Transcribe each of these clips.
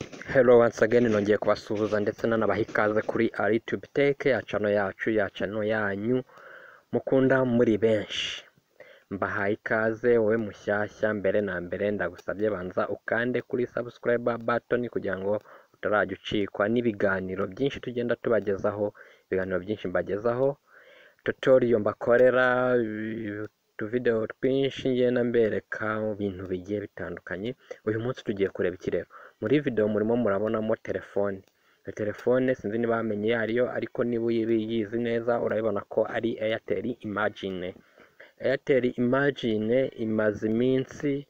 Hello once again, nongeye kubasuhuza ndetse nanabaha ikaze kuri Aritube Tech ya channel yacu, ya channel yanyu mukunda muri benshi. Mbahaye ikaze. Wowe mushyashya, mbere na mbere ndagusabye banza ukande kuri subscribe button kugira ngo utarajya ucikwa n'ibiganiro byinshi tugenda tubagezaho, ibiganiro byinshi mbagezaho, tutorial mbakorera, utuvideo twinshi ngenda mbereka ibintu bigiye bitandukanye. Uyu munsi tugiye kureba iki rero? Muri video murimo murabonamo telefone. Iyo telefone sinzi niba wamenye iyo ariyo, ariko niba uyizi neza urabibona ko ari Airtel Imagine. Airtel Imagine imaze iminsi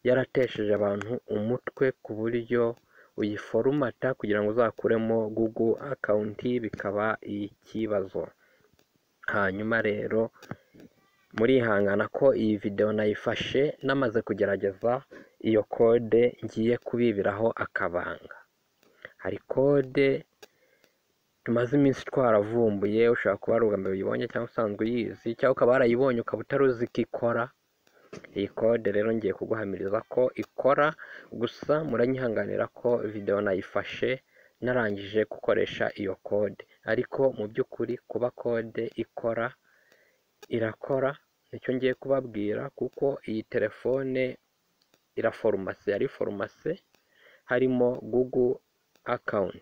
yaratesheje abantu umutwe, ku buryo uyiforumata kugira ngo uzakuremo Google account bikaba ikibazo. Hanyuma rero murihangana ko iyi video nayifashe namaze kugerageza iyo code ngiye kubibiraho akabanga. Hari code tumaze iminsi twaravumbuye, ushobora kuba ari ubwa mbere uyibonye cyangwa usanzwe uyizi, cyangwa ukaba warayibonye ukaba utari uzi ko ikora. Iyi code rero ngiye kuguhamiriza ko ikora, gusa muranyihanganira ko video nayifashe narangije gukoresha iyo code, ariko mu by'ukuri kuba code ikora, irakora, nicyo ngiye kubabwira, kuko iyi telefone iraforumase, yari forumase harimo Google account.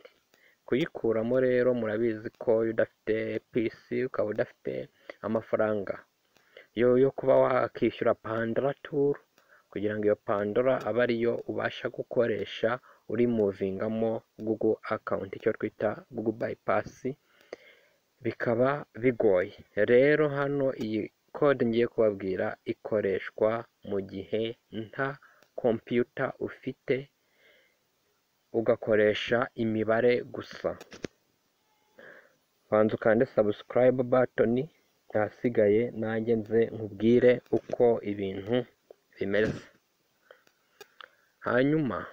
Kuyikuramo rero murabizi ko iyo udafite PC, ukaba udafite amafaranga yo kuba wakishyura Pandora tool, kugira ngo iyo Pandora abe ariyo ubasha gukoresha uri movingamo Google account, icyo twita Google bypass, bikaba bigoye. Rero hano iyi code ngiye kubabwira ikoreshwa mu gihe nta computer ufite, ugakoresha imibare gusa. Banza ukande subscribe button, ahasigaye nanjye nze nkubwire uko ibintu bimeze. Hanyuma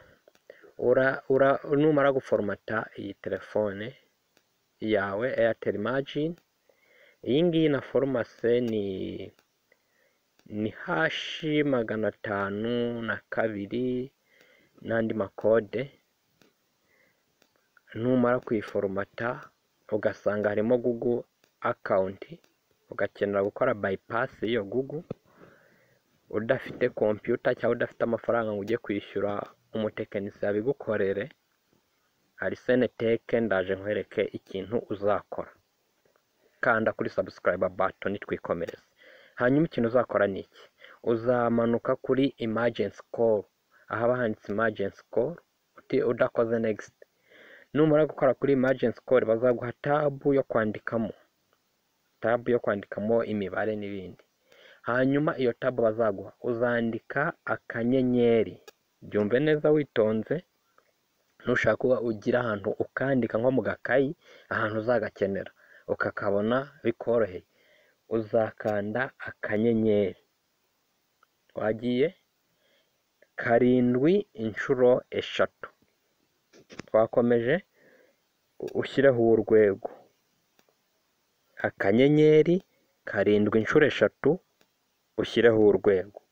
numara guforomata iyi telefone yawe Airtel Imagine, iyi ngiyi na foromase ni #502 n'andi makode. Numara kuyiforomata ugasanga harimo Google account, ugakenera gukora bypass y'iyo Google, udafite computer cyangwa udafite amafaranga ngo ujye kwishyura umutekinisiye abigukorere, Arsene Tech ndaje nkwereke ikintu uzakora. Kanda kuri subscribe button twikomereze. Hanyuma ikintu uzakora ni iki? Uzamanuka kuri emergency call, ahaba handitse emergency call udakoze next. Numara gukora kuri emergency call bazaguha tab yo kwandikamo, tab yo kwandikamo imibare n'ibindi. Hanyuma iyo tab bazaguha uzandika akanyenyeri, byumve neza witonze, nushaka ugira ahantu ukandika nko mu gakayi, ahantu uzagakenera ukakabona bikoroheye. Uzakanda akanyenyeri, wagiye 7 inshuro 3, twakomeje, ushyireho urwego, akanyenyeri 7 inshuro 3, ushyireho urwego.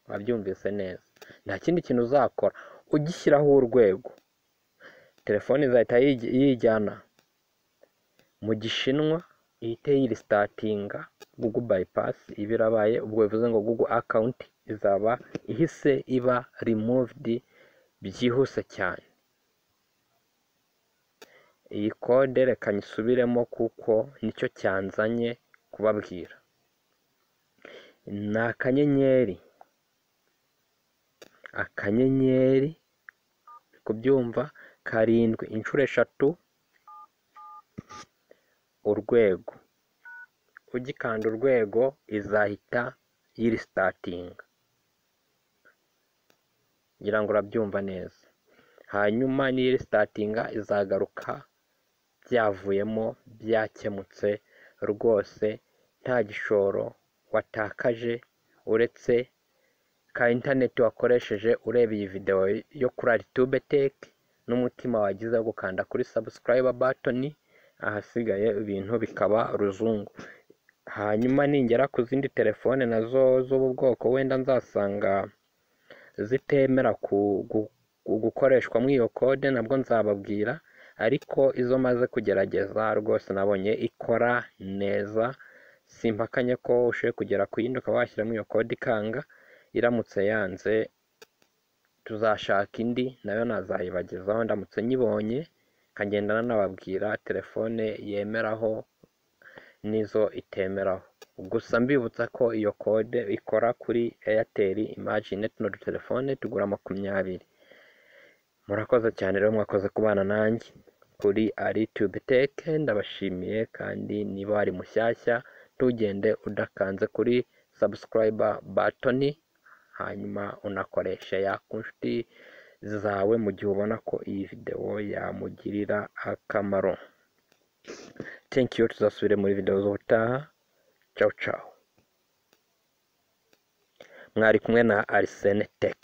Wabyumvise neza? Nta kindi kintu uzakora, ugishyiraho urwego telefone izahita yijyana mu Gishinwa, ihite yirestartinga Google bypass iba irabaye. Ubwo bivuze ngo Google account izaba ihise iba removed byihuse cyane. Iyi code reka nyisubiremo kuko nicyo cyanzanye kubabwira. Ni akanyenyeri, akanyenyeri kubyumva, 7 inshuro 3, urwego. Ugikanda urwego izahita yirestartinga, ngira ngo urabyumva neza. Hanyuma niyirestartinga izagaruka byavuyemo, byakemutse rwose, nta gishoro watakaje uretse ka internet wakoresheje ureba iyi video yo kuri Aritube Tech, n'umutima wagize wo gukanda kuri subscribe button, ahasigaye ibintu bikaba ruzungu. Hanyuma ningera ku zindi telefone nazo z'ubu bwoko wenda nzasanga zitemera gukora. gukoreshwamo iyo kode nabwo nzababwira, ariko izo maze kugerageza rwose nabonye ikora neza. Simpakanye ko ushoboye kugera ku yindi ukaba washyiramo iyo kode ikanga. Iramutse yanze tuzashaka indi, nayo nazayibagezaho ndamutse nyibonye, nkagenda nanababwira telefone yemeraho n'izo itemeraho. Gusa mbibutsa ko iyo kode ikora kuri Airtel Imagine, tuno dutelefone tugura 20. Murakoze cyane rero, mwakoze kubana nanjye kuri Aritube Tech, ndabashimiye. Kandi niba wari mushyashya, ntugende udakanze kuri subscribe button, hanyuma unakoresha ya ku nshuti zawe mu gihe ubona ko iyi videwo yamugirira akamaro. Thank you, tuzasubire muri videwo z'ubutaha. Ciao ciao, mwari kumwe na Arsene Tech.